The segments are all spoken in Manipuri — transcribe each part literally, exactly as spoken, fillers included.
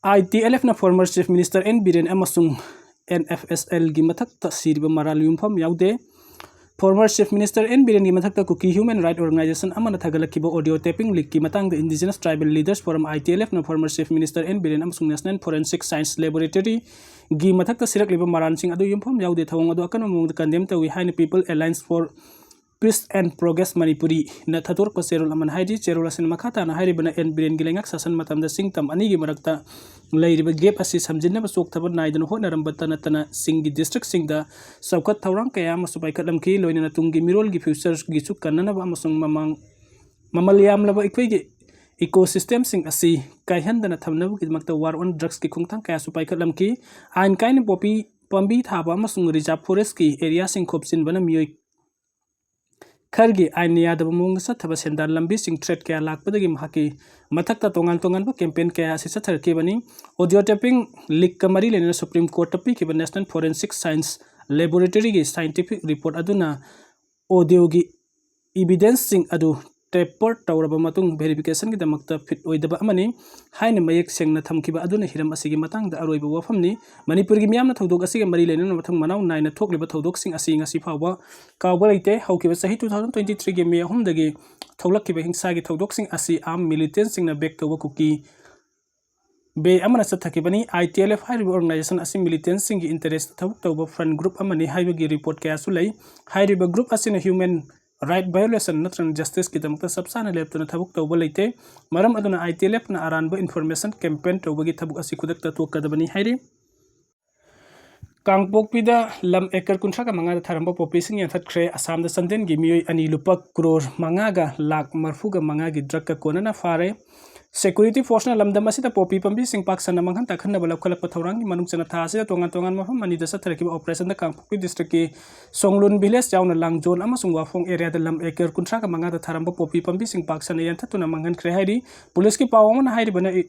ITLFꯅ former Chief Minister N Biren ꯑꯃꯁꯨꯡ NFSLꯒꯤ ꯃꯊꯛꯇ ꯁꯤꯔꯤꯕ ꯃꯔꯥꯜ ꯌꯨꯝꯐꯝ ꯌꯥꯎꯗꯦ꯫ Former Chief Minister N Birenꯒꯤ ꯃꯊꯛꯇ Kuki Human Rights Organization ꯑꯃꯅ ꯊꯥꯒꯠꯂꯛꯈꯤꯕ audio tapping leakꯀꯤ ꯃꯇꯥꯡꯗ Indigenous Tribal Leaders Forum, ITLFꯅ former Chief Minister N Biren ꯑꯃꯁꯨꯡ National Forensic Science Laboratoryꯒꯤ ꯃꯊꯛꯇ ꯁꯤꯔꯛꯂꯤꯕ ꯃꯔꯥꯜꯁꯤꯡ ꯑꯗꯨ ꯌꯨꯝꯐꯝ ꯌꯥꯎꯗꯦ꯫ ꯊꯧꯑꯣꯡ ꯑꯗꯨ ꯑꯀꯟꯕ ꯃꯑꯣꯡꯗ condemn ꯇꯧꯏ ꯍꯥꯏꯅ People Alliance for Peace and Progress Manipuriꯅ ꯊꯥꯗꯣꯔꯛꯄ ꯆꯦꯔꯣꯜ ꯑꯃꯅ ꯍꯥꯏꯔꯤ꯫ ꯆꯦꯔꯣꯜ ꯑꯁꯤꯅ ꯃꯈꯥ ꯇꯥꯅ ꯍꯥꯏꯔꯤꯕꯅ, ꯑꯦꯟ ꯕꯤꯔꯦꯟꯒꯤ ꯂꯩꯉꯥꯛ ꯁꯥꯁꯟ ꯃꯇꯝꯗ ꯆꯤꯡ ꯇꯝ ꯑꯅꯤꯒꯤ ꯃꯔꯛꯇ ꯂꯩꯔꯤꯕ gap ꯑꯁꯤ ꯁꯝꯖꯤꯟꯅꯕ ꯆꯣꯛꯊꯕ ꯅꯥꯏꯗꯅ ꯍꯣꯠꯅꯔꯝꯕꯇ ꯅꯠꯇꯅ ꯆꯤꯡꯒꯤ districtꯁꯤꯡꯗ ꯆꯥꯎꯈꯠ ꯊꯧꯔꯥꯡ ꯀꯌꯥ ꯑꯃꯁꯨ ꯄꯥꯏꯈꯠꯂꯝꯈꯤ꯫ ꯂꯣꯏꯅꯅ ꯇꯨꯡꯒꯤ ꯃꯤꯔꯣꯜꯒꯤ futureꯒꯤꯁꯨ ꯀꯟꯅꯅꯕ ꯑꯃꯁꯨꯡ ꯃꯃꯥꯡ ꯃꯃꯜ ꯌꯥꯝꯂꯕ ꯑꯩꯈꯣꯏꯒꯤ ecosystemꯁꯤꯡ ꯑꯁꯤ ꯀꯥꯏꯍꯟꯗꯅ ꯊꯝꯅꯕꯒꯤꯗꯃꯛꯇ war on drugsꯀꯤ ꯈꯣꯡꯊꯥꯡ ꯀꯌꯥꯁꯨ ꯄꯥꯏꯈꯠꯂꯝꯈꯤ꯫ ꯑꯥꯏꯟ ꯀꯥꯏꯅ ꯄꯣꯄꯤ ꯄꯥꯝꯕꯤ ꯊꯥꯕ ꯑꯃꯁꯨꯡ reserve forestꯀꯤ areaꯁꯤꯡ ꯈꯣꯞꯆꯤꯟꯕꯅ ꯃꯤꯑꯣꯏ ꯈꯔꯒꯤ ꯑꯥꯏꯟꯅ ꯌꯥꯗꯕ ꯃꯑꯣꯡꯗ ꯆꯠꯊꯕ ꯁꯦꯟꯗꯥꯟ ꯂꯝꯕꯤꯁꯤꯡ threat ꯀꯌꯥ ꯂꯥꯛꯄꯗꯒꯤ ꯃꯍꯥꯛꯀꯤ ꯃꯊꯛꯇ ꯇꯣꯉꯥꯟ ꯇꯣꯉꯥꯟꯕ campaign ꯀꯌꯥ ꯑꯁꯤ ꯆꯠꯊꯔꯛꯈꯤꯕꯅꯤ꯫ Audio tapping leakꯀ ꯃꯔꯤ ꯂꯩꯅꯅ Supreme Courtꯇ ꯄꯤꯈꯤꯕ National Forensic Science Laboratoryꯒꯤ scientific report ꯑꯗꯨꯅ audioꯒꯤ evidenceꯁꯤꯡ ꯑꯗꯨ tamper ꯇꯧꯔꯕ ꯃꯇꯨꯡ verificationꯒꯤꯗꯃꯛꯇ fit ꯑꯣꯏꯗꯕ ꯑꯃꯅꯤ ꯍꯥꯏꯅ ꯃꯌꯦꯛ ꯁꯦꯡꯅ ꯊꯝꯈꯤꯕ ꯑꯗꯨꯅ ꯍꯤꯔꯝ ꯑꯁꯤꯒꯤ ꯃꯇꯥꯡꯗ ꯑꯔꯣꯏꯕ ꯋꯥꯐꯝꯅꯤ꯫ ꯃꯅꯤꯄꯨꯔꯒꯤ ꯃꯤꯌꯥꯝꯅ ꯊꯧꯗꯣꯛ ꯑꯁꯤꯒ ꯃꯔꯤ ꯂꯩꯅꯅ ꯃꯊꯪ ꯃꯅꯥꯎ ꯅꯥꯏꯅ ꯊꯣꯛꯂꯤꯕ ꯊꯧꯗꯣꯛꯁꯤꯡ ꯑꯁꯤ ꯉꯁꯤ ꯐꯥꯎꯕ ꯀꯥꯎꯕ ꯂꯩꯇꯦ꯫ ꯍꯧꯈꯤꯕ ꯆꯍꯤ two thousand twenty threeꯒꯤ May ꯑꯍꯨꯝꯗꯒꯤ ꯊꯣꯛꯂꯛꯈꯤꯕ ꯍꯤꯡꯁꯥꯒꯤ ꯊꯧꯗꯣꯛꯁꯤꯡ ꯑꯁꯤ armed militantꯁꯤꯡꯅ back ꯇꯧꯕ ꯀꯨꯀꯤ ꯕꯦ ꯑꯃꯅ ꯆꯠꯊꯈꯤꯕꯅꯤ꯫ ITLF ꯍꯥꯏꯔꯤꯕ organization ꯑꯁꯤ militantꯁꯤꯡꯒꯤ interest ꯊꯕꯛ ꯇꯧꯕ front group ꯑꯃꯅꯤ ꯍꯥꯏꯕꯒꯤ report ꯀꯌꯥꯁꯨ ꯂꯩ꯫ ꯍꯥꯏꯔꯤꯕ group ꯑꯁꯤꯅ human right violation ꯅꯠꯇ꯭ꯔꯒ justiceꯀꯤꯗꯃꯛꯇ ꯆꯞ ꯆꯥꯅ ꯂꯦꯞꯇꯨꯅ ꯊꯕꯛ ꯇꯧꯕ ꯂꯩꯇꯦ꯫ ꯃꯔꯝ ꯑꯗꯨꯅ ITLFꯅ ꯑꯔꯥꯟꯕ information campaign ꯇꯧꯕꯒꯤ ꯊꯕꯛ ꯑꯁꯤ ꯈꯨꯗꯛꯇ ꯇꯣꯛꯀꯗꯕꯅꯤ ꯍꯥꯏꯔꯤ꯫ ꯀꯥꯡꯄꯣꯛꯄꯤꯗ ꯂꯝ acre ꯀꯨꯟꯊ꯭ꯔꯥꯒ ꯃꯉꯥꯗ ꯊꯥꯔꯝꯕ ꯄꯣꯄꯤꯁꯤꯡ ꯌꯥꯟꯊꯠꯈ꯭ꯔꯦ꯫ ꯑꯁꯥꯝꯗ ꯆꯥꯟꯗꯦꯜꯒꯤ ꯃꯤꯑꯣꯏ ꯑꯅꯤ ꯂꯨꯄꯥ crore ꯃꯉꯥꯒ ꯂꯥꯈ ꯃꯔꯤꯐꯨꯒ ꯃꯉꯥꯒꯤ drugꯀ ꯀꯣꯟꯅꯅ ꯐꯥꯔꯦ꯫ Security forceꯅ ꯂꯝꯗꯝ ꯑꯁꯤꯗ ꯄꯣꯄꯤ ꯄꯥꯝꯕꯤꯁꯤꯡ ꯄꯥꯛ ꯁꯟꯅ ꯃꯥꯡꯍꯟ ꯇꯥꯛꯍꯟꯅꯕ ꯂꯧꯈꯠꯂꯛꯄ ꯊꯧꯔꯥꯡꯒꯤ ꯃꯅꯨꯡ ꯆꯟꯅ ꯊꯥ ꯑꯁꯤꯗ ꯇꯣꯉꯥꯟ ꯇꯣꯉꯥꯟꯕ ꯃꯐꯝ ꯑꯅꯤꯗ ꯆꯠꯊꯔꯛꯈꯤꯕ operationꯗ ꯀꯥꯡꯄꯣꯛꯄꯤ districtꯀꯤ ꯁꯣꯡꯂꯨꯟ village ꯌꯥꯎꯅ ꯂꯥꯡꯖꯣꯟ ꯑꯃꯁꯨꯡ ꯋꯥꯐꯣꯡ areaꯗ ꯂꯝ acre ꯀꯨꯟꯊ꯭ꯔꯥꯒ ꯃꯉꯥꯗ ꯊꯥꯔꯝꯕ ꯄꯣꯄꯤ ꯄꯥꯝꯕꯤꯁꯤꯡ ꯄꯥꯛ ꯁꯟꯅ ꯌꯥꯟꯊꯠꯇꯨꯅ ꯃꯥꯡꯍꯟꯈ꯭ꯔꯦ ꯍꯥꯏꯔꯤ꯫ Policeꯀꯤ ꯄꯥꯎ ꯑꯃꯅ ꯍꯥꯏꯔꯤꯕꯅ, ꯏ-,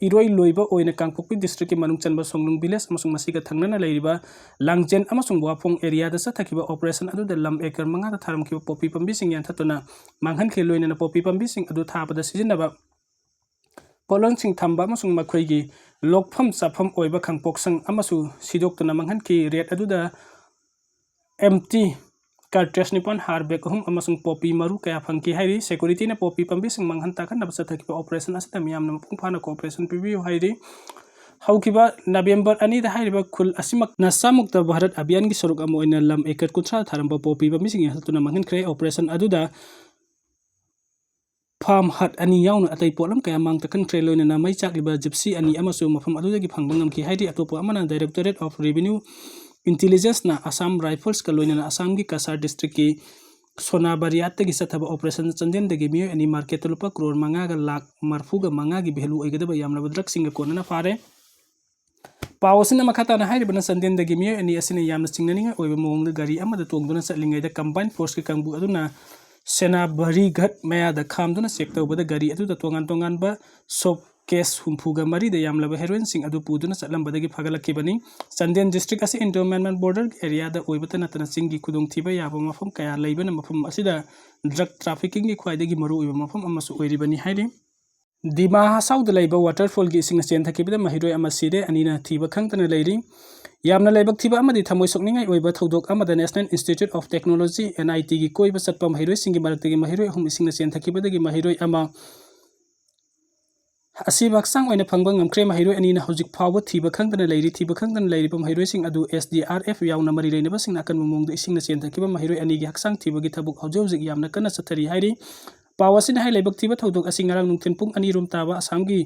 ꯏꯔꯣꯏ ꯂꯣꯏꯕ ꯑꯣꯏꯅ ꯀꯥꯡꯄꯣꯛꯄꯤ districtꯀꯤ ꯃꯅꯨꯡ ꯆꯟꯕ ꯁꯣꯡꯂꯨꯡ village ꯑꯃꯁꯨꯡ ꯃꯁꯤꯒ ꯊꯪꯅꯅ ꯂꯩꯔꯤꯕ ꯂꯥꯡꯖꯦꯟ ꯑꯃꯁꯨꯡ ꯋꯥꯐꯣꯡ areaꯗ ꯆꯠꯊꯈꯤꯕ operation ꯑꯗꯨꯗ ꯂꯝ acre ꯃꯉꯥꯗ ꯊꯥꯔꯝꯈꯤꯕ ꯄꯣꯄꯤ ꯄꯥꯝꯕꯤꯁꯤꯡ ꯌꯥꯟꯊꯠꯇꯨꯅ ꯃꯥꯡꯍꯟꯈꯤ꯫ ꯂꯣꯏꯅꯅ ꯄꯣꯄꯤ ꯄꯥꯝꯕꯤꯁꯤꯡ ꯑꯗꯨ ꯊꯥꯕꯗ ꯁꯤꯖꯤꯟꯅꯕ ꯄꯣꯠꯂꯣꯏꯁꯤꯡ ꯊꯝꯕ ꯑꯃꯁꯨꯡ ꯃꯈꯣꯏꯒꯤ ꯂꯣꯛꯐꯝ ꯆꯥꯐꯝ ꯑꯣꯏꯕ ꯈꯥꯡꯄꯣꯛꯁꯪ ꯑꯃꯁꯨ ꯁꯤꯗꯣꯛꯇꯨꯅ ꯃꯥꯡꯍꯟꯈꯤ꯫ Raid ꯑꯗꯨꯗ empty cartridge ꯅꯤꯄꯥꯟ, hard bag ꯑꯍꯨꯝ ꯑꯃꯁꯨꯡ poppy ꯃꯔꯨ ꯀꯌꯥ ꯐꯪꯈꯤ ꯍꯥꯏꯔꯤ꯫ Security ꯅ poppy ꯄꯥꯝꯕꯤꯁꯤꯡ ꯃꯥꯡꯍꯟ ꯇꯥꯛꯍꯟꯅꯕ ꯆꯠꯊꯈꯤꯕ operation ꯑꯁꯤꯗ ꯃꯤꯌꯥꯝꯅ ꯃꯄꯨꯡ ꯐꯥꯅ cooperation ꯄꯤꯕꯤꯌꯨ ꯍꯥꯏꯔꯤ꯫ ꯍꯧꯈꯤꯕ November ꯑꯅꯤꯗ ꯍꯥꯏꯔꯤꯕ ꯈꯨꯜ ꯑꯁꯤꯃꯛ ꯅꯁꯥꯃꯨꯛꯇ ꯚꯥꯔꯠ ꯑꯚꯤꯌꯥꯟꯒꯤ ꯁꯔꯨꯛ ꯑꯃ ꯑꯣꯏꯅ ꯂꯝ acre ꯀꯨꯟꯊ꯭ꯔꯥ ꯊꯥꯔꯝꯕ poppy ꯄꯥꯝꯕꯤꯁꯤꯡ ꯌꯥꯟꯊꯠꯇꯨꯅ ꯃꯥꯡꯍꯟꯈ꯭ꯔꯦ꯫ Operation ꯑꯗꯨꯗ farm hut ꯑꯅꯤ ꯌꯥꯎꯅ ꯑꯇꯩ ꯄꯣꯠꯂꯝ ꯀꯌꯥ ꯃꯥꯡ ꯇꯥꯛꯍꯟꯈ꯭ꯔꯦ, ꯂꯣꯏꯅꯅ ꯃꯩ ꯆꯥꯛꯂꯤꯕ gypsy ꯑꯅꯤ ꯑꯃꯁꯨ ꯃꯐꯝ ꯑꯗꯨꯗꯒꯤ ꯐꯪꯕ ꯉꯝꯈꯤ ꯍꯥꯏꯔꯤ꯫ ꯑꯇꯣꯞꯄ ꯑꯃꯅ Directorate of Revenue Intelligence ꯅ Assam Rifles ꯀ ꯂꯣꯏꯅꯅ ꯑꯁꯥꯝꯒꯤ ꯀꯁꯥꯔ district ꯀꯤ ꯁꯣꯅꯥꯕꯔꯤꯌꯥꯠꯇꯒꯤ ꯆꯠꯊꯕ operation ꯆꯥꯟꯗꯦꯜꯗꯒꯤ ꯃꯤꯑꯣꯏ ꯑꯅꯤ market ꯇ ꯂꯨꯄꯥ ꯀ꯭ꯔꯣꯔ ꯃꯉꯥꯒ ꯂꯥꯈ ꯃꯔꯐꯨꯒ ꯃꯉꯥꯒꯤ value ꯑꯣꯏꯒꯗꯕ ꯌꯥꯝꯂꯕ drug ꯁꯤꯡꯒ ꯀꯣꯟꯅꯅ ꯐꯥꯔꯦ꯫ ꯄꯥꯎ ꯑꯁꯤꯅ ꯃꯈꯥ ꯇꯥꯅ ꯍꯥꯏꯔꯤꯕꯅ, ꯆꯥꯟꯗꯦꯜꯗꯒꯤ ꯃꯤꯑꯣꯏ ꯑꯅꯤ ꯑꯁꯤꯅ ꯌꯥꯝꯅ ꯆꯤꯡꯅꯅꯤꯡꯉꯥꯏ ꯑꯣꯏꯕ ꯃꯑꯣꯡꯗ ꯒꯥꯔꯤ ꯑꯃꯗ ꯇꯣꯡꯗꯨꯅ ꯆꯠꯂꯤꯉꯩꯗ combined force ꯀꯤ ꯀꯥꯡꯕꯨ ꯑꯗꯨꯅ ꯁꯦꯅꯥꯕꯔꯤꯘꯠ ꯃꯌꯥꯗ ꯈꯥꯝꯗꯨꯅ check ꯇꯧꯕꯗ ꯒꯥꯔꯤ ꯑꯗꯨꯗ ꯇꯣꯉꯥꯟ ꯇꯣꯉꯥꯟꯕ soap case ꯍꯨꯝꯐꯨꯒ ꯃꯔꯤꯗ ꯌꯥꯝꯂꯕ heroin ꯁꯤꯡ ꯑꯗꯨ ꯄꯨꯗꯨꯅ ꯆꯠꯂꯝꯕꯗꯒꯤ ꯐꯥꯒꯠꯂꯛꯈꯤꯕꯅꯤ꯫ ꯆꯥꯟꯗꯦꯜ district ꯑꯁꯤ Indo Myanmar border area ꯗ ꯑꯣꯏꯕꯇ ꯅꯠꯇꯅ ꯆꯤꯡꯒꯤ ꯈꯨꯗꯣꯡꯊꯤꯕ ꯌꯥꯕ ꯃꯐꯝ ꯀꯌꯥ ꯂꯩꯕꯅ ꯃꯐꯝ ꯑꯁꯤꯗ drug trafficking ꯒꯤ ꯈ꯭ꯋꯥꯏꯗꯒꯤ ꯃꯔꯨꯑꯣꯏꯕ ꯃꯐꯝ ꯑꯃꯁꯨ ꯑꯣꯏꯔꯤꯕꯅꯤ ꯍꯥꯏꯔꯤ꯫ ꯗꯤꯃꯥ ꯍꯁꯥꯎꯗ ꯂꯩꯕ waterfall ꯒꯤ ꯏꯁꯤꯡꯅ ꯆꯦꯟꯊꯈꯤꯕꯗ ꯃꯍꯩꯔꯣꯏ ꯑꯃ ꯁꯤꯔꯦ, ꯑꯅꯤꯅ ꯊꯤꯕ ꯈꯪꯗꯅ ꯂꯩꯔꯤ꯫ ꯌꯥꯝꯅ ꯂꯥꯏꯕꯛ ꯊꯤꯕ ꯑꯃꯗꯤ ꯊꯃꯣꯏ ꯁꯣꯛꯅꯤꯡꯉꯥꯏ ꯑꯣꯏꯕ ꯊꯧꯗꯣꯛ ꯑꯃꯗ National Institute of Technology, N I T ꯒꯤ ꯀꯣꯏꯕ ꯆꯠꯄ ꯃꯍꯩꯔꯣꯏꯁꯤꯡꯒꯤ ꯃꯔꯛꯇꯒꯤ ꯃꯍꯩꯔꯣꯏ ꯑꯍꯨꯝ ꯏꯁꯤꯡꯅ ꯆꯦꯟꯊꯈꯤꯕꯗꯒꯤ ꯃꯍꯩꯔꯣꯏ ꯑꯃ ꯑꯁꯤꯕ ꯍꯛꯆꯥꯡ ꯑꯣꯏꯅ ꯐꯪꯕ ꯉꯝꯈ꯭ꯔꯦ꯫ ꯃꯍꯩꯔꯣꯏ ꯑꯅꯤꯅ ꯍꯧꯖꯤꯛ ꯐꯥꯎꯕ ꯊꯤꯕ ꯈꯪꯗꯅ ꯂꯩꯔꯤ꯫ ꯊꯤꯕ ꯈꯪꯗꯅ ꯂꯩꯔꯤꯕ ꯃꯍꯩꯔꯣꯏꯁꯤꯡ ꯑꯗꯨ S D R F ꯌꯥꯎꯅ ꯃꯔꯤ ꯂꯩꯅꯕꯁꯤꯡꯅ ꯑꯀꯟꯕ ꯃꯑꯣꯡꯗ ꯏꯁꯤꯡꯅ ꯆꯦꯟꯊꯈꯤꯕ ꯃꯍꯩꯔꯣꯏ ꯑꯅꯤꯒꯤ ꯍꯛꯆꯥꯡ ꯊꯤꯕꯒꯤ ꯊꯕꯛ ꯍꯧꯖꯤꯛ ꯍꯧꯖꯤꯛ ꯌꯥꯝꯅ ꯀꯟꯅ ꯆꯠꯊꯔꯤ ꯍꯥꯏꯔꯤ꯫ ꯄꯥꯎ ꯑꯁꯤꯅ ꯍꯥꯏ, ꯂꯥꯏꯕꯛ ꯊꯤꯕ ꯊꯧꯗꯣꯛ ꯑꯁꯤ ꯉꯔꯥꯡ ꯅꯨꯡꯊꯤꯜ ꯄꯨꯡ ꯑꯅꯤ ꯔꯣꯝ ꯇꯥꯕ ꯑꯁꯥꯝꯒꯤ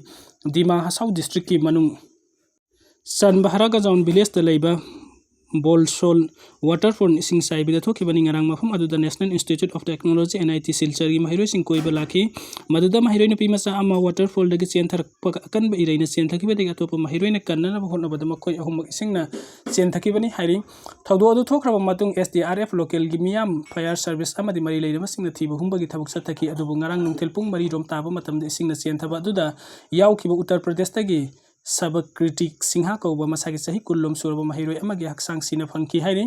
ꯗꯤꯃꯥ ꯍꯁꯥꯎ district ꯀꯤ ꯃꯅꯨꯡ ꯆꯟꯕ ꯍꯔꯥꯒꯖꯥꯎꯟ village ꯇ ꯂꯩꯕ ꯕꯣꯜꯁꯣꯜ waterfall ꯏꯁꯤꯡ ꯆꯥꯏꯕꯤꯗ ꯊꯣꯛꯈꯤꯕꯅꯤ꯫ ꯉꯔꯥꯡ ꯃꯐꯝ ꯑꯗꯨꯗ National Institute of Technology, N I T ꯁꯤꯜꯆꯔꯒꯤ ꯃꯍꯩꯔꯣꯏꯁꯤꯡ ꯀꯣꯏꯕ ꯂꯥꯛꯈꯤ꯫ ꯃꯗꯨꯗ ꯃꯍꯩꯔꯣꯏ ꯅꯨꯄꯤ ꯃꯆꯥ ꯑꯃ waterfall ꯗꯒꯤ ꯆꯦꯟꯊꯔꯛꯄꯒ ꯑꯀꯟꯕ ꯏꯔꯩꯅ ꯆꯦꯟꯊꯈꯤꯕꯗꯒꯤ ꯑꯇꯣꯞꯄ ꯃꯍꯩꯔꯣꯏꯅ ꯀꯟꯅꯅꯕ ꯍꯣꯠꯅꯕꯗ ꯃꯈꯣꯏ ꯑꯍꯨꯝꯃꯛ ꯏꯁꯤꯡꯅ ꯆꯦꯟꯊꯈꯤꯕꯅꯤ ꯍꯥꯏꯔꯤ꯫ ꯊꯧꯗꯣꯛ ꯑꯗꯨ ꯊꯣꯛꯈ꯭ꯔꯕ ꯃꯇꯨꯡ S D R F, local ꯒꯤ ꯃꯤꯌꯥꯝ, fire service ꯑꯃꯗꯤ ꯃꯔꯤ ꯂꯩꯅꯕꯁꯤꯡꯅ ꯊꯤꯕ ꯍꯨꯝꯕꯒꯤ ꯊꯕꯛ ꯆꯠꯊꯈꯤ꯫ ꯑꯗꯨꯕꯨ ꯉꯔꯥꯡ ꯅꯨꯡꯊꯤꯜ ꯄꯨꯡ ꯃꯔꯤ ꯔꯣꯝ ꯇꯥꯕ ꯃꯇꯝꯗ ꯏꯁꯤꯡꯅ ꯆꯦꯟꯊꯕ ꯑꯗꯨꯗ ꯌꯥꯎꯈꯤꯕ ꯎꯠꯇꯔ ꯄ꯭ꯔꯗꯦꯁꯇꯒꯤ ꯁꯕꯀ꯭ꯔꯤꯇꯤ ꯁꯤꯡꯍ ꯀꯧꯕ ꯃꯁꯥꯒꯤ ꯆꯍꯤ ꯀꯨꯟ ꯂꯣꯝ ꯁꯨꯔꯕ ꯃꯍꯩꯔꯣꯏ ꯑꯃꯒꯤ ꯍꯛꯆꯥꯡ ꯁꯤꯅ ꯐꯪꯈꯤ ꯍꯥꯏꯔꯤ꯫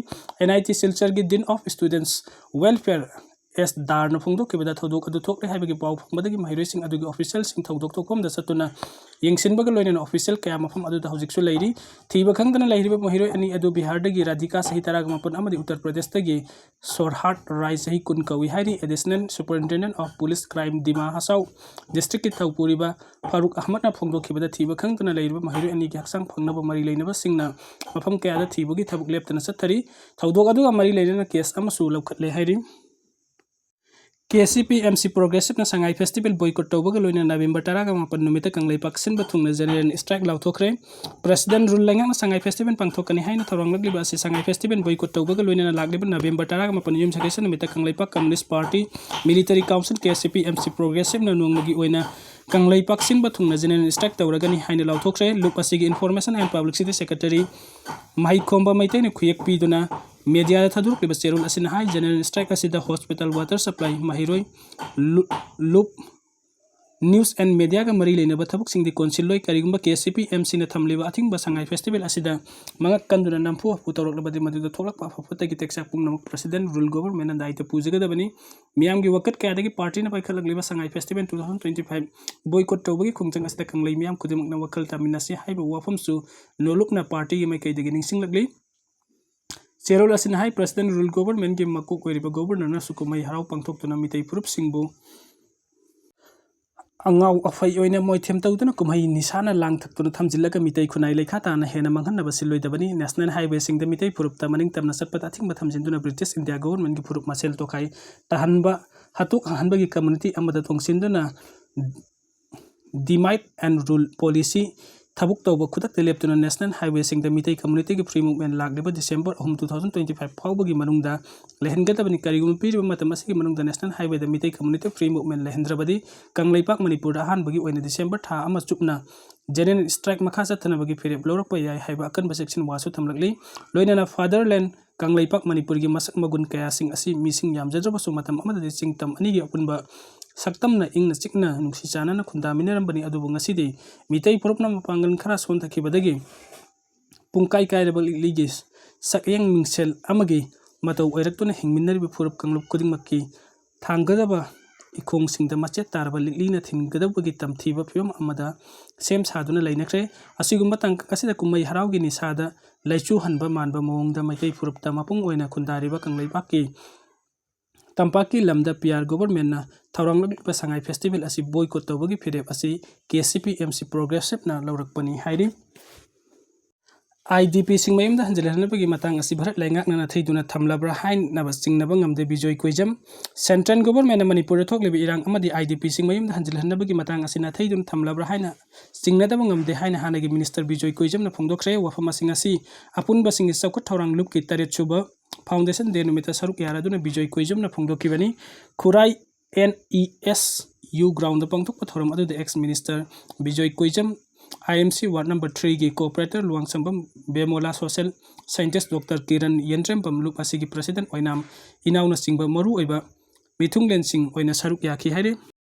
N I T ꯁꯤꯜꯆꯔꯒꯤ Dean of Students Welfare, ꯑꯦꯁ ꯗꯥꯔꯅ ꯐꯣꯡꯗꯣꯛꯈꯤꯕꯗ, ꯊꯧꯗꯣꯛ ꯑꯗꯨ ꯊꯣꯛꯂꯦ ꯍꯥꯏꯕꯒꯤ ꯄꯥꯎ ꯐꯪꯕꯗꯒꯤ ꯃꯍꯩꯔꯣꯏꯁꯤꯡ ꯑꯗꯨꯒꯤ officialꯁꯤꯡ ꯊꯧꯗꯣꯛ ꯊꯣꯛꯐꯝꯗ ꯆꯠꯇꯨꯅ ꯌꯦꯡꯁꯤꯟꯕꯒ ꯂꯣꯏꯅꯅ official ꯀꯌꯥ ꯃꯐꯝ ꯑꯗꯨꯗ ꯍꯧꯖꯤꯛꯁꯨ ꯂꯩꯔꯤ꯫ ꯊꯤꯕ ꯈꯪꯗꯅ ꯂꯩꯔꯤꯕ ꯃꯍꯩꯔꯣꯏ ꯑꯅꯤ ꯑꯗꯨ ꯕꯤꯍꯥꯔꯗꯒꯤ ꯔꯥꯙꯤꯀꯥ, ꯆꯍꯤ ꯇꯔꯥꯒ ꯃꯥꯄꯟ, ꯑꯃꯗꯤ ꯎꯠꯇꯔ ꯄ꯭ꯔꯗꯦꯁꯇꯒꯤ ꯁꯣꯔꯍꯥꯠ ꯔꯥꯏ, ꯆꯍꯤ ꯀꯨꯟ ꯀꯧꯏ ꯍꯥꯏꯔꯤ꯫ Additional Superintendent of Police Crime ꯗꯤꯃꯥ ꯍꯁꯥꯎ ꯗꯤꯁꯇ꯭ꯔꯤꯛꯀꯤ ꯊꯧꯄꯨꯔꯤꯕ ꯐꯥꯔꯨꯛ ꯑꯍꯃꯗꯅ ꯐꯣꯡꯗꯣꯛꯈꯤꯕꯗ, ꯊꯤꯕ ꯈꯪꯗꯅ ꯂꯩꯔꯤꯕ ꯃꯍꯩꯔꯣꯏ ꯑꯅꯤꯒꯤ ꯍꯛꯆꯥꯡ ꯐꯪꯅꯕ ꯃꯔꯤ ꯂꯩꯅꯕꯁꯤꯡꯅ ꯃꯐꯝ ꯀꯌꯥꯗ ꯊꯤꯕꯒꯤ ꯊꯕꯛ ꯂꯦꯞꯇꯅ ꯆꯠꯊꯔꯤ꯫ ꯊꯧꯗꯣꯛ ꯑꯗꯨꯒ ꯃꯔꯤ ꯂꯩꯅꯅ case ꯑꯃꯁꯨ ꯂꯧꯈꯠꯂꯦ ꯍꯥꯏꯔꯤ꯫ ꯀꯦ S C P M C ꯄ꯭ꯔꯣꯒ꯭ꯔꯦꯁꯤꯞꯅ ꯁꯉꯥꯏ ꯐꯦꯁꯇꯤꯚꯦꯜ boycott ꯇꯧꯕꯒ ꯂꯣꯏꯅꯅ ꯅꯕꯦꯝꯕꯔ ꯇꯔꯥꯒ ꯃꯥꯄꯟ ꯅꯨꯃꯤꯠꯇ ꯀꯪꯂꯩꯄꯥꯛ ꯁꯤꯟꯕ ꯊꯨꯡꯅ general strike ꯂꯥꯎꯊꯣꯛꯈ꯭ꯔꯦ꯫ President rule ꯂꯩꯉꯥꯛꯅ ꯁꯉꯥꯏ ꯐꯦꯁꯇꯤꯚꯦꯜ ꯄꯥꯡꯊꯣꯛꯀꯅꯤ ꯍꯥꯏꯅ ꯊꯧꯔꯥꯡꯂꯛꯂꯤꯕ ꯑꯁꯤ ꯁꯉꯥꯏ ꯐꯦꯁꯇꯤꯚꯦꯜ boycott ꯇꯧꯕꯒ ꯂꯣꯏꯅꯅ ꯂꯥꯛꯂꯤꯕ ꯅꯕꯦꯝꯕꯔ ꯇꯔꯥꯒ ꯃꯥꯄꯟ ꯌꯨꯝꯁꯀꯩꯁ ꯅꯨꯃꯤꯠꯇ Kangleipak Communist Party, Military Council, ꯀꯦ S C P M C ꯄ꯭ꯔꯣꯒ꯭ꯔꯦꯁꯤꯞꯅ ꯅꯣꯡꯃꯒꯤ ꯑꯣꯏꯅ ꯀꯪꯂꯩꯄꯥꯛ ꯁꯤꯟꯕ ꯊꯨꯡꯅ general strike ꯇꯧꯔꯒꯅꯤ ꯍꯥꯏꯅ ꯂꯥꯎꯊꯣꯛꯈ꯭ꯔꯦ꯫ ꯂꯨꯞ ꯑꯁꯤꯒꯤ Information and Publicity Secretary ꯃꯍꯩꯈꯣꯝꯕ ꯃꯩꯇꯩꯅ ꯈꯨꯌꯦꯛ ꯄꯤꯗꯨꯅ media ꯗ ꯊꯥꯗꯣꯔꯛꯂꯤꯕ ꯆꯦꯔꯣꯜ ꯑꯁꯤꯅ ꯍꯥꯏ, general strike ꯑꯁꯤꯗ hospital, water supply, ꯃꯍꯩꯔꯣꯏ, ꯂꯨ-, ꯂꯨꯞ, news and media ꯒ ꯃꯔꯤ ꯂꯩꯅꯕ ꯊꯕꯛꯁꯤꯡꯗꯤ ꯀꯣꯟꯁꯤꯜꯂꯣꯏ꯫ ꯀꯔꯤꯒꯨꯝꯕ ꯀꯦ ꯑꯦꯁ ꯁꯤ ꯄꯤ ꯑꯦꯝ ꯁꯤꯅ ꯊꯝꯂꯤꯕ ꯑꯊꯤꯡꯕ ꯁꯉꯥꯏ ꯐꯦꯁꯇꯤꯚꯦꯜ ꯑꯁꯤꯗ ꯃꯉꯛ ꯀꯟꯗꯨꯅ ꯅꯝꯐꯨ ꯍꯥꯐꯨ ꯇꯧꯔꯛꯂꯕꯗꯤ, ꯃꯗꯨꯗ ꯊꯣꯛꯂꯛꯄ ꯑꯐ ꯐꯠꯇꯒꯤ ꯇꯦꯛꯆꯥꯛ ꯄꯨꯝꯅꯃꯛ President rule government ꯅ ꯗꯥꯏꯇ ꯄꯨꯖꯒꯗꯕꯅꯤ꯫ ꯃꯤꯌꯥꯝꯒꯤ ꯋꯥꯀꯠ ꯀꯌꯥꯗꯒꯤ party ꯅ ꯄꯥꯏꯈꯠꯂꯛꯂꯤꯕ ꯁꯉꯥꯏ festival two thousand twenty five boycott ꯇꯧꯕꯒꯤ ꯈꯣꯡꯖꯪ ꯑꯁꯤꯗ ꯀꯪꯂꯩ ꯃꯤꯌꯥꯝ ꯈꯨꯗꯤꯡꯃꯛꯅ ꯋꯥꯈꯜ ꯇꯥꯃꯤꯟꯅꯁꯤ ꯍꯥꯏꯕ ꯋꯥꯐꯝꯁꯨ ꯅꯣꯂꯨꯞꯅ party ꯒꯤ ꯃꯥꯏꯀꯩꯗꯒꯤ ꯅꯤꯡꯁꯤꯡꯂꯛꯂꯤ꯫ ꯆꯦꯔꯣꯜ ꯑꯁꯤꯅ ꯍꯥꯏ, President rule government ꯀꯤ ꯃꯀꯣꯛ ꯑꯣꯏꯔꯤꯕ Governor ꯅꯁꯨ ꯀꯨꯝꯍꯩ ꯍꯔꯥꯎ ꯄꯥꯡꯊꯣꯛꯇꯨꯅ ꯃꯤꯇꯩ ꯐꯨꯔꯨꯞꯁꯤꯡꯕꯨ ꯑꯉꯥꯎ ꯑꯐꯩ ꯑꯣꯏꯅ ꯃꯣꯏꯊꯦꯝ ꯇꯧꯗꯨꯅ ꯀꯨꯝꯍꯩ ꯅꯤꯁꯥꯅ ꯂꯥꯡ ꯊꯛꯇꯨꯅ ꯊꯝꯖꯤꯜꯂꯒ ꯃꯤꯇꯩ ꯈꯨꯟꯅꯥꯏ ꯂꯩꯈꯥ ꯇꯥꯅ ꯍꯦꯟꯅ ꯃꯥꯡꯍꯟꯅꯕ ꯁꯤꯜꯂꯣꯏꯗꯕꯅꯤ꯫ National highway ꯁꯤꯡꯗ ꯃꯤꯇꯩ ꯐꯨꯔꯨꯞꯇ ꯃꯅꯤꯡ ꯇꯝꯅ ꯆꯠꯄꯗ ꯑꯊꯤꯡꯕ ꯊꯝꯖꯤꯟꯗꯨꯅ British India government ꯀꯤ ꯐꯨꯔꯨꯞ ꯃꯁꯦꯜ ꯇꯣꯈꯥꯏ ꯇꯥꯍꯟꯕ, ꯍꯥꯠꯇꯣꯛ ꯍꯟꯕꯒꯤ community ꯑꯃꯗ ꯇꯣꯡꯁꯤꯟꯗꯨꯅ divide and rule policy ꯊꯕꯛ ꯇꯧꯕ ꯈꯨꯗꯛꯇ ꯂꯦꯞꯇꯨꯅ National highway ꯁꯤꯡꯗ ꯃꯤꯇꯩ community ꯒꯤ free movement ꯂꯥꯛꯂꯤꯕ December ꯑꯍꯨꯝ, two thousand twenty five ꯐꯥꯎꯕꯒꯤ ꯃꯅꯨꯡꯗ ꯂꯩꯍꯟꯒꯗꯕꯅꯤ꯫ ꯀꯔꯤꯒꯨꯝꯕ ꯄꯤꯔꯤꯕ ꯃꯇꯝ ꯑꯁꯤꯒꯤ ꯃꯅꯨꯡꯗ National highway ꯗ Meitei community free movement ꯂꯩꯍꯟꯗ꯭ꯔꯕꯗꯤ Kangleipak ꯃꯅꯤꯄꯨꯔꯗ ꯑꯍꯥꯟꯕꯒꯤ ꯑꯣꯏꯅ December ꯊꯥ ꯑꯃ ꯆꯨꯞꯅ general strike ꯃꯈꯥ ꯆꯠꯊꯅꯕꯒꯤ ꯐꯤꯔꯦꯞ ꯂꯧꯔꯛꯄ ꯌꯥꯏ ꯍꯥꯏꯕ ꯑꯀꯟꯕ ꯆꯦꯛꯁꯤꯟ ꯋꯥꯁꯨ ꯊꯝꯂꯛꯂꯤ꯫ ꯂꯣꯏꯅꯅ fatherland ꯀꯪꯂꯩꯄꯥꯛ ꯃꯅꯤꯄꯨꯔꯒꯤ ꯃꯁꯛ ꯃꯒꯨꯟ ꯀꯌꯥꯁꯤꯡ ꯑꯁꯤ ꯃꯤꯁꯤꯡ ꯌꯥꯝꯖꯗ꯭ꯔꯕꯁꯨ ꯃꯇꯝ ꯑꯃꯗꯗꯤ ꯆꯤꯡ ꯇꯝ ꯑꯅꯤꯒꯤ ꯑꯄꯨꯟꯕ ꯁꯛꯇꯝꯅ ꯏꯪꯅ ꯆꯤꯛꯅ ꯅꯨꯡꯁꯤ ꯆꯥꯟꯅꯅ ꯈꯨꯟꯗꯥꯃꯤꯟꯅꯔꯝꯕꯅꯤ꯫ ꯑꯗꯨꯕꯨ ꯉꯁꯤꯗꯤ ꯃꯤꯇꯩ ꯐꯨꯔꯨꯞꯅ ꯃꯄꯥꯡꯒꯜ ꯈꯔ ꯁꯣꯟꯊꯈꯤꯕꯗꯒꯤ ꯄꯨꯡꯀꯥꯏ ꯀꯥꯏꯔꯕ ꯂꯤꯛꯂꯤꯒꯤ ꯁꯛꯌꯦꯡ ꯃꯤꯡꯁꯦꯜ ꯑꯃꯒꯤ ꯃꯇꯧ ꯑꯣꯏꯔꯛꯇꯨꯅ ꯍꯤꯡꯃꯤꯟꯅꯔꯤꯕ ꯐꯨꯔꯨꯞ ꯀꯥꯡꯂꯨꯞ ꯈꯨꯗꯤꯡꯃꯛꯀꯤ ꯊꯥꯡꯒꯗꯕ ꯏꯈꯣꯡꯁꯤꯡꯗ ꯃꯆꯦꯠ ꯇꯥꯔꯕ ꯂꯤꯛꯂꯤꯅ ꯊꯤꯟꯒꯗꯕꯒꯤ ꯇꯝꯊꯤꯕ ꯐꯤꯕꯝ ꯑꯃꯗ ꯁꯦꯝ ꯁꯥꯗꯨꯅ ꯂꯩꯅꯈ꯭ꯔꯦ꯫ ꯑꯁꯤꯒꯨꯝꯕ ꯇꯥꯡꯀꯛ ꯑꯁꯤꯗ ꯀꯨꯝꯍꯩ ꯍꯔꯥꯎꯒꯤ ꯅꯤꯁꯥꯗ ꯂꯩꯆꯨꯍꯟꯕ ꯃꯥꯟꯕ ꯃꯑꯣꯡꯗ ꯃꯩꯇꯩ ꯐꯨꯔꯨꯞꯇ ꯃꯄꯨꯡ ꯑꯣꯏꯅ ꯈꯨꯟꯗꯥꯔꯤꯕ ꯀꯪꯂꯩꯄꯥꯛꯀꯤ ꯇꯝꯄꯥꯛꯀꯤ ꯂꯝꯗ ꯄꯤ ꯑꯥꯔ ꯒꯣꯕꯔꯃꯦꯟꯅ ꯊꯧꯔꯥꯡ ꯂꯧꯈꯠꯂꯤꯕ ꯁꯉꯥꯏ ꯐꯦꯁꯇꯤꯚꯦꯜ ꯑꯁꯤ ꯕꯣꯏꯀꯣꯠ ꯇꯧꯕꯒꯤ ꯐꯤꯔꯦꯞ ꯑꯁꯤ K C P M C ꯄ꯭ꯔꯣꯒ꯭ꯔꯦꯁꯤꯞꯅ ꯂꯧꯔꯛꯄꯅꯤ ꯍꯥꯏꯔꯤ꯫ ꯑꯥꯏ ꯗꯤ ꯄꯤꯁꯤꯡ ꯃꯌꯨꯝꯗ ꯍꯟꯖꯤꯜꯍꯟꯅꯕꯒꯤ ꯃꯇꯥꯡ ꯑꯁꯤ ꯚꯥꯔꯠ ꯂꯩꯉꯥꯛꯅ ꯅꯥꯊꯩꯗꯨꯅ ꯊꯝꯂꯕ꯭ꯔꯥ ꯍꯥꯏꯅꯕ ꯆꯤꯡꯅꯕ ꯉꯝꯗꯦ ꯕꯤꯖꯣꯏ ꯀꯣꯏꯖꯝ꯫ ꯁꯦꯟꯇ꯭ꯔꯦꯜ ꯒꯣꯕꯔꯃꯦꯟꯅ ꯃꯅꯤꯄꯨꯔꯗ ꯊꯣꯛꯂꯤꯕ ꯏꯔꯥꯡ ꯑꯃꯗꯤ ꯑꯥꯏ ꯗꯤ ꯄꯤꯁꯤꯡ ꯃꯌꯨꯝꯗ ꯍꯟꯖꯤꯜꯍꯟꯅꯕꯒꯤ ꯃꯇꯥꯡ ꯑꯁꯤ ꯅꯥꯊꯩꯗꯨꯅ ꯊꯝꯂꯕ꯭ꯔꯥ ꯍꯥꯏꯅ ꯆꯤꯡꯅꯗꯕ ꯉꯝꯗꯦ ꯍꯥꯏꯅ ꯍꯥꯟꯅꯒꯤ ꯃꯤꯅꯤꯁꯇꯔ ꯕꯤꯖꯣꯏ ꯀꯣꯏꯖꯝꯅ ꯐꯣꯡꯗꯣꯛꯈ꯭ꯔꯦ꯫ ꯋꯥꯐꯝ ꯑꯁꯤꯡ ꯑꯁꯤ ꯑꯄꯨꯟꯕꯁꯤꯡꯒꯤ ꯆꯥꯎꯈꯠ ꯊꯧꯔꯥꯡ ꯂꯨꯞꯀꯤ ꯇꯔꯦꯠ ꯁꯨꯕ ꯐꯥꯎꯟꯗꯦꯁꯟ ꯗꯦ ꯅꯨꯃꯤꯠꯇ ꯁꯔꯨꯛ ꯌꯥꯔꯗꯨꯅ ꯕꯤꯖꯣꯏ ꯀꯣꯏꯖꯝꯅ ꯐꯣꯡꯗꯣꯛꯈꯤꯕꯅꯤ꯫ ꯈꯨꯔꯥꯏ N E S U ground ꯄꯥꯡꯊꯣꯛꯄ ꯊꯧꯔꯝ ꯑꯗꯨꯗ ex minister Bijoy Koijam, I M C ward number ꯊ꯭ꯔꯤꯒꯤ cooperator Luwangsambam Bemola, social scientist doctor Kiran Yendrembam, ꯂꯨꯞ ꯑꯁꯤꯒꯤ ꯄ꯭ꯔꯁꯤꯗꯦꯟ ꯑꯣꯏꯅꯥꯝ ꯏꯅꯥꯎꯅꯆꯤꯡꯕ ꯃꯔꯨꯑꯣꯏꯕ ꯃꯤꯊꯨꯡꯂꯦꯟꯁꯤꯡ ꯑꯣꯏꯅ ꯁꯔꯨꯛ ꯌꯥꯈꯤ ꯍꯥꯏꯔꯤ꯫